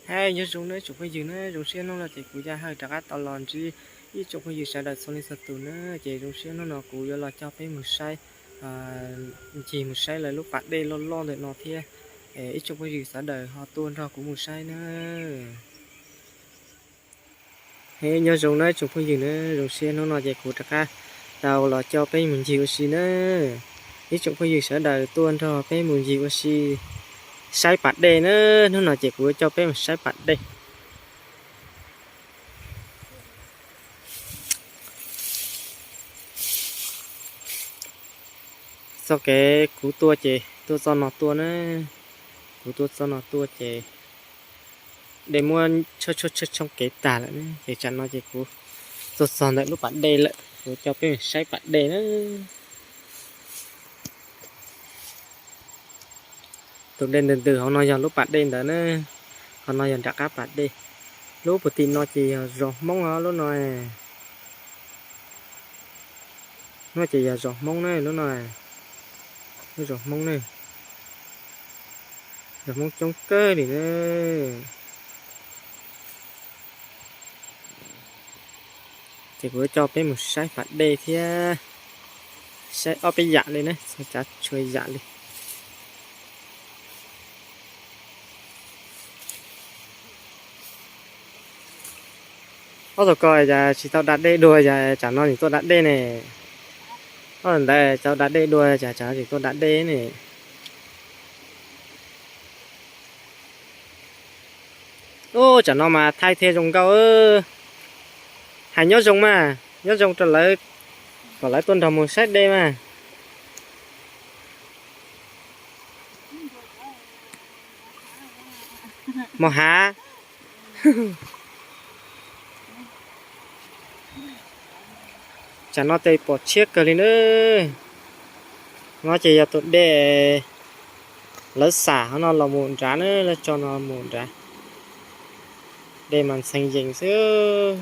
Hais nyob zoo nawb tsoom phooj ywg na, zoo siab hnub no ces kuv Yaj Hawj rov qab tau los ntsib ib tsoom phooj ywg sawv daws txhua leej txhua tus na, ces zoo siab hnub no kuv yuav los coj peb mus saib ncig mus saib lawv lub pas dej loj loj ntawm no thiab. Ib tsoom phooj ywg sawv daws ho tuaj nrog kuv mus saib na. Hais nyob zoo nawb tsoom phooj ywg na, zoo siab hnub no ces kuv rov qab tau los coj peb mus ncig ua si na. Ib tsoom phooj ywg sawv daws tuaj nrog peb mus ncig ua si saib pas dej na, hnub no ces kuv yuav coj peb mus saib pas dej. Txoj kev kuv tuaj ces tuaj txoj no tuaj na, kuv tuaj txoj no tuaj ces dej muab tshoob tshoob tshoob kev tag lawm na, ces tsam no ces kuv tuaj txog ntawm lub pas dej lawm, kuv coj peb mus saib pas dej na. Tus dej ntws ntws hauv no yog lub pas dej ntawd na, hauv no yog nram qab pas dej. Lub puag tim no ces yog zos Hmoob os lub no. Lub no ces yog zos Hmoob na, lub no, lub zos Hmoob na, zos Hmoob coob kawg li na. Ces kuv coj peb mus saib pas dej thiab, saib ob peb yam li na, txhua tsav txhua yam li. Ob tug ko cas tsis tau da dej dua, cas tsam no tseem tuaj da dej ne? Ob tug ntawd tau da dej dua, cas tsam no tseem tuaj da dej ne? Ub, tsam no mas thaij thiaj zoo nkauj. Hais nyob zoo mas, nyob zoo rau lawv, kom lawv tuaj nrog mus saib dej mas. Mos hav. Tsam no ces pom tshiab kawg li na. No ces yog tus dej lawv xam qhov no los mus nrad na, lawv tso no mus nrad. Dej mas ntxhee yees xwb.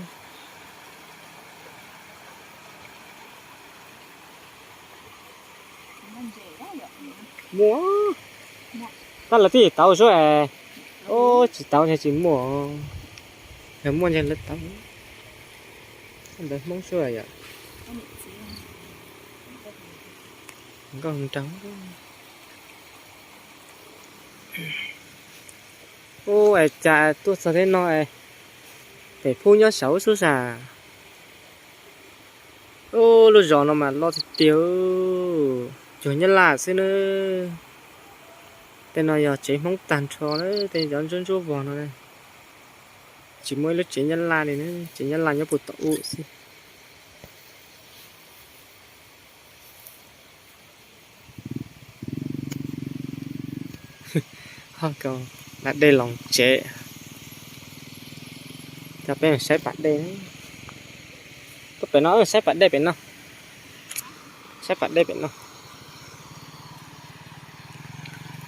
Muaj, tab lawv twb tsis tauv sub es, ub, tsis tauv ntshe tsis muaj, yog muaj ntshe lawv tauv. Ntawd Hmoob sub yom. Nkauj nraug. Ub, es cas tuaj txog thiab no es pem phub nyob saud xwb sas. Ub, lub zos no mas loj tiag tiag, cuag Nyab Laj xwb na. Tej no yog tsev Hmoob tag nrho na, tej cov ntsuab ntsuab vog no. Tsis muaj ib lub tsev Nyab Laj li na, tsev Nyab Laj nyob puag tom ub xwb. Ho, da dej los tsev, coj peb saib pas dej. Tuaj pem no saib pas dej pem no, saib pas dej pem no.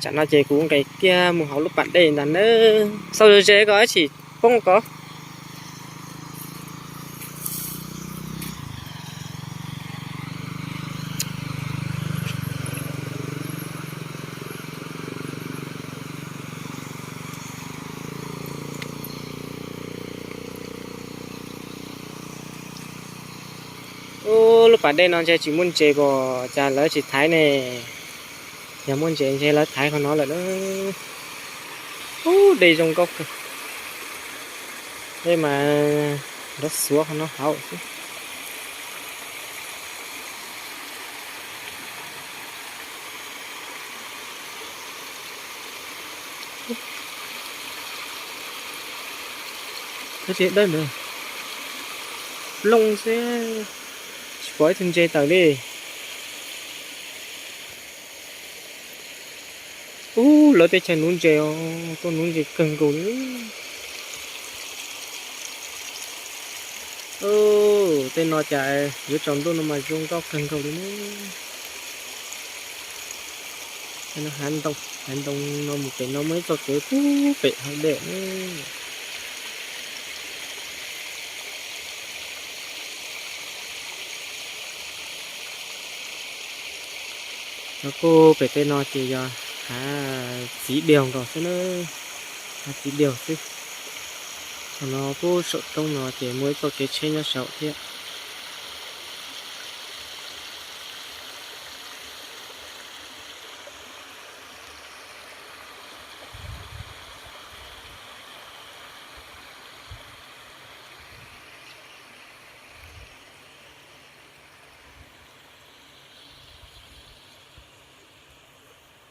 Tsam no ces kuv nqes kiag mus hauv lub pas dej ntag nawb. Xauj ze ze ko, ib tsis poob ko. Ub, lub pas dej no ntshe tsis muaj ntses pom, cas lawv tsis thaiv ne? Yog muaj ntses ntshe lawv thaiv qhov no lawm na. Ub, dej zoo nkauj kawg. Dej mas nrov xuav qhov no hauv xwb. Dawb ntawd, plooj xwb, tsis pom ib tug ntses tawm li. Ub, lawv teb chaws nuv ntses os, tuaj nuv ntses kawg nkaus li. Tej no cas yuav tsaus ntuj no mas zoo nkauj kawg nkaus li na. Hav ntoo, hav ntoo no mus pem no muaj ib txoj kev puag pem hav dej. Nyob puag pem tej no ces yog hav txiv diaug nkaus xwb na, hav txiv diaug xwb. No pub saum roob no ces muaj ib txoj kev tsheb nyob saum thiab.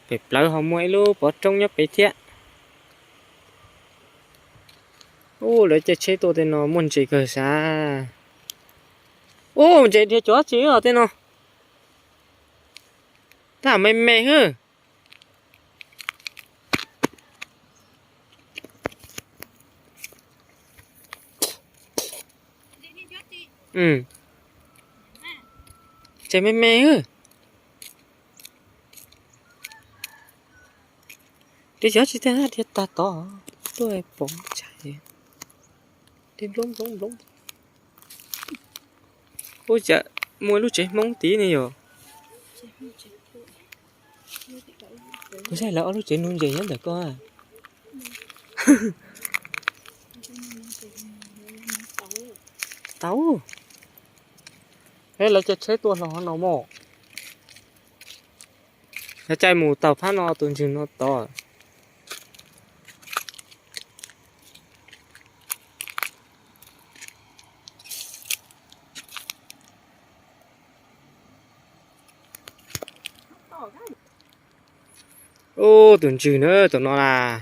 Pem plawv ho muaj ib lub pov roob nyob pem thiab. Ub, lawv caij tsheb tuaj tej no muaj ntses kawg sav. Ub, ntses dhia cov tsi os tej no. Tab me me hwb. Ntses me me hwb. Dhia cov tsi tej dhia tag tod tuaj pom tshais. Dhia nplob nplob nplob. Ub, cas muaj lub tsev Hmoob tid ne yom. Kuv saib lawv ob lub tsev nuv ntses nyob ntawm ko. Tau. Lawv caij tsheb tuaj hlo no mog. Lawv caij mus taug phab no tus ntswg no tod. Ub, tus ntswg na, tus no na.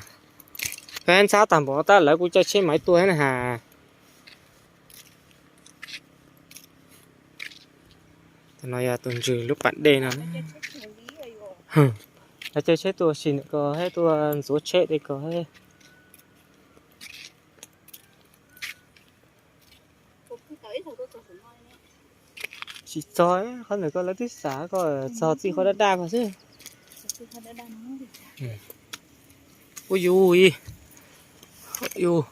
Peb ntxhab tag npaum tab lawv kuj caij tsheb maiv tuaj na has. Tus no yog tus ntswg lub pas dej no. Lawv caij tsheb tuaj sim ntawm ko thiab tuaj ntxuav tsheb tej ko thiab. Tsis txog, qhov ntawm ko lawv twb xav ko txog txij qhov daj daj ko xwb. Ub yus, yus,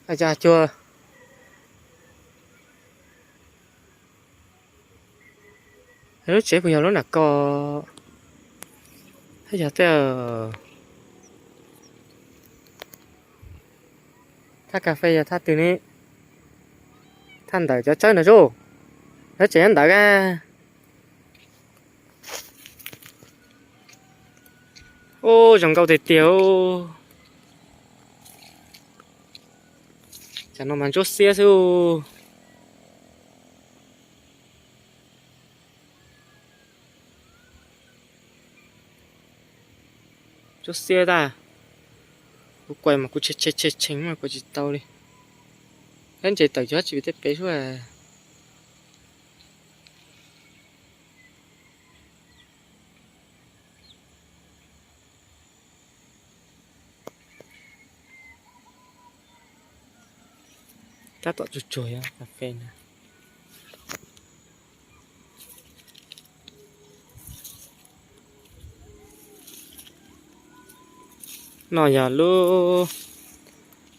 cas cuag lub tsev puas yog lub nram ko, thiab yog tej thaj kas fes yog thaj twg ne? Thaj ntawm cov tsawb ntawd tsuj, lub tsev nyob ntawd a. Ub, zoo nkauj tiag tiag. Cov no mas ntsuab xiab xwb. Ntsuab xiab tag. Kuv kuaj mas kuv tshee tshee tshee mas kuaj tsis tau li. Lawv ntses tawm cov tsis pem tej pem suab. Tab tom tsuag tsuag yog kas fes na. No yog lub,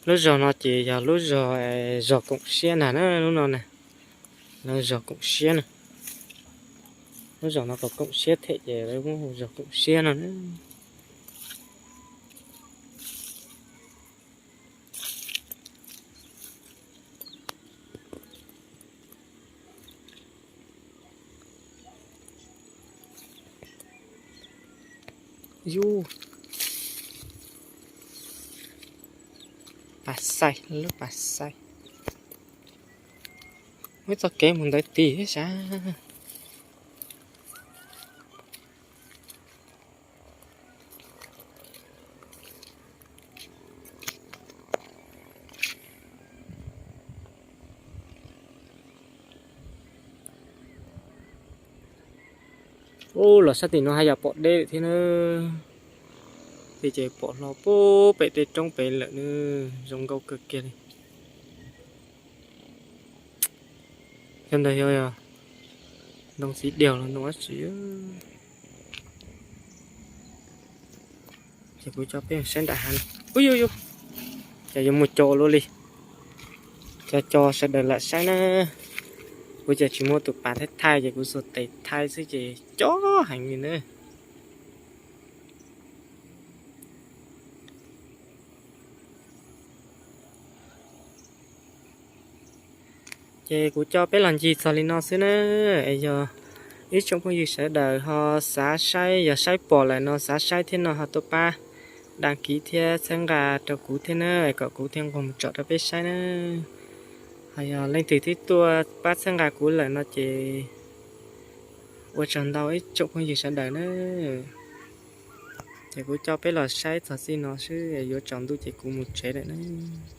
lub zog no ces yog lub zog, zog koom siab ntag na lub no na. Lawv zog koom siab na. Lub zog no kom koom siab them ces lawv muab hu zog koom siab no na. Yus, pas xais, lub pas xais. Muaj ib txoj kev mus ntawd tid thiab sav. Ub, los sab tim no haj yam pom deb lawm thiab na. Tej ces pom hlo pub pem tej roob pem lawm na, zoo nkauj kawg kiag li. Cov ntawd yog ntoo txiv diaug los ntoo dab tsi? Ces kuv coj peb saib nram hav no. Ub yus yus, ces yuav muaj co luaj li. Cov co sawv daws lam saib na. Kuv ces tsis muaj tus pas thaij thaij ces kuv xuas tes thaij xwb ces co heev li na. Ces kuv coj peb los ncig txog li no xwb na. Es yog ib tsoom phooj ywg sawv daws ho xav saib, yog saib pom lawm no xav saib thiab no ho tuaj pab đăng ký thiab txhawb nqa rau kuv thiab na, kom kuv thiaj nqus mus tsom rau peb saib na. Ho yog leej twg twb tuaj pab txhawb nqa kuv lawm no ces ua tsaug ntau ib tsoom phooj ywg sawv daws na. Ces kuv coj peb los saib txog txij no xwb, yuav tsaus ntuj ces kuv mus tsev lawm na.